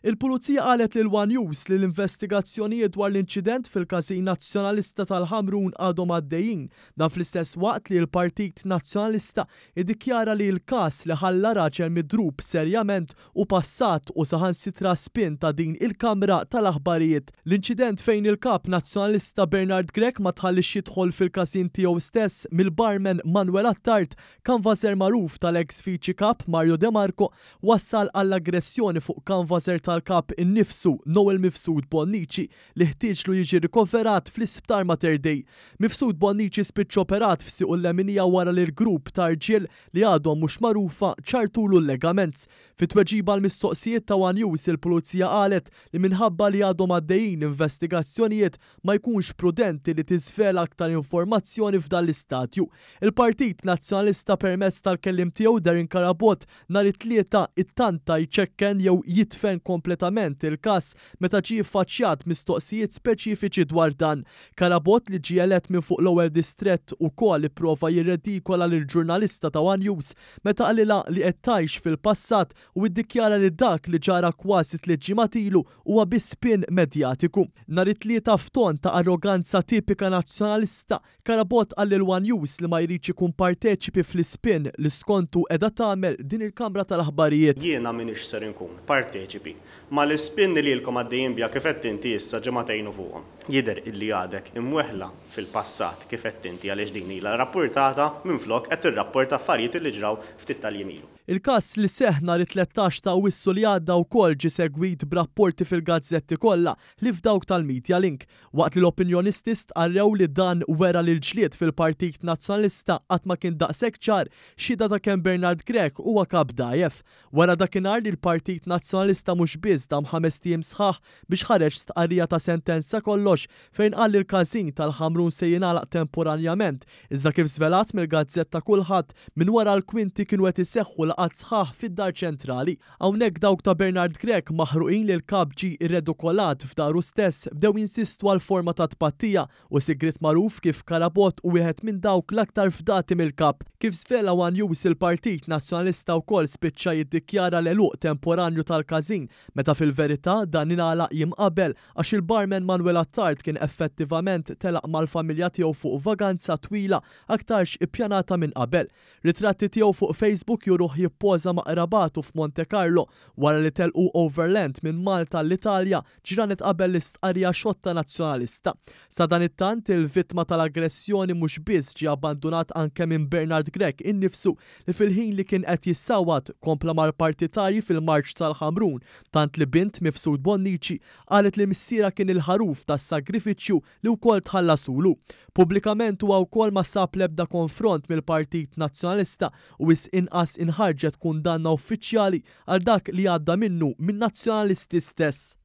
Il-Pulizija qalet lil One News li l-investigazzjonijiet dwar l-inċident fil-Każin Nazzjonalista tal-Ħamrun għadhom għaddejjin. Dan fl-istess waqt li l-Partit Nazzjonalista iddikjara li l-każ li ħalla raġel midrub serjament hu passat u saħansitra spin ta' din il-kamra tal-aħbarijiet. L-inċident fejn il-Kap Nazzjonalista Bernard Grech ma tħalliex jidħol fil-każin tiegħu stess mill-barman Manuel Attard, kanvaser magħruf tal-eks Viċi Kap Mario De Marco, wassal għall-aggressjoni fuq kanvaser tal-Kap innifsu Noel Mifsud Bonnici li ħtieġlu jiġi rikoverat fl-Isptar Mater Dei. Mifsud Bonnici spiċċa operat f'siequ l-leminija wara li l-grupp ta' rġiel li għadhom mhux magħrufa ċarrtulu l-legaments. Fi tweġiba għall-mistoqsijiet ta' one News il-Pulizija qalet li minħabba li għadhom għaddejjin l-investigazzjonijiet ma jkunx prudenti li tiżvela aktar informazzjoni f'dan l-istadju. Il-Partit Nazzjonalista permezz tal-kelliem tiegħu Darren Carabott nhar it-Tlieta ittanta jċekken jew jidfen kompletament il-każ meta ġie ffaċċjat b'mistoqsijiet speċifiċi dwar dan. Carabott li ġie elett minn fuq l-ewwel distrett ukoll ipprova jirredikola lill-ġurnalista ta' one News meta qalilha li qed tgħix fil-passat u iddikjara li dak li ġara kważi tliet ġimgħat ilu huwa biss spin medjatiku. Nhar it-Tlieta f'ton ta' arroganza tipika Nazzjonalista, Carabott qal lil one News li ma jridx ikun parteċipi fl-ispin li skontu qiegħda tagħmel din il-kamra tal-aħbarijiet. Jiena m'iniex ser inkun parteċipi mal-ispin li lilkom għaddejjin biha kif għedt inti issa ġimagħtejn u fuqhom. Jidher illi għadek imweħħla fil-passat kif għedt inti għaliex din ilha rappurtata minflok qed tirrapporta affarijiet illi ġraw ftit tal-jiem ilu. Il-każ li seħħ nhar it-13 ta' Awwissu li għadda wkoll ġie segwit b'rapporti fil-gazzetti kollha ħlief dawk tal-Media Link, waqt li l-opinjonisti stqarrew li dan wera li l-ġlied fil-Partit Nazzjonalista qatt ma kien daqshekk ċar, xhieda ta' kemm Bernard Grech huwa kap dgħajjef. Wara dakinhar li l-Partit Nazzjonalista mhux biss dam ħamest ijiem sħaħ biex ħareġ stqarrija ta' sentenza kollox fejn qal li l-każin tal-Ħamrun se jingħalaq temporanjament, iżda kif żvelat mill-gazzetta Kulħadd, minn wara l-kwinti kienu qed iseħħu laqgħat sħaħ fid-Dar Ċentrali. Hawnhekk dawk ta' Bernard Grech maħruqin li l-Kap ġie irredukolat f'daru stess bdew jinsistu għal forma ta' tpattija u sigriet magħruf kif Carabott hu wieħed minn dawk l-aktar fdati mill-Kap. Kif żvela one News il-Partit Nazzjonalista wkoll spiċċa jiddikjara l-għeluq temporanju tal-każin meta fil-verità dan ingħalaq jiem qabel għax il-barman Manuel Attard kien effettivament telaq mal-familja tiegħu fuq vaganza twila aktarx ippjanata minn qabel. Ritratti tiegħu fuq Facebook juruh jippoża ma' qrabatu f'Monte Carlo wara li telqu overland minn Malta għall-Italja ġranet qabel l-istqarrija xotta Nazzjonalista. Sadanittant, il-vittma tal-aggressjoni mhux biss ġie abbandunat anke minn Bernard Grech innifsu li fil-ħin li kien qed jissawwat kompla mal-partitarji fil-marċ tal-Ħamrun tant li bint Mifsud Bonnici qalet li missierha kien il-ħaruf tas-sagrifiċċju li wkoll tħallasulu. Pubblikament huwa wkoll ma sab l-ebda konfront mill-Partit Nazzjonalista u wisq inqas inħarġet kundanna uffiċjali għal dak li għadda minnu min-Nazzjonalisti stess.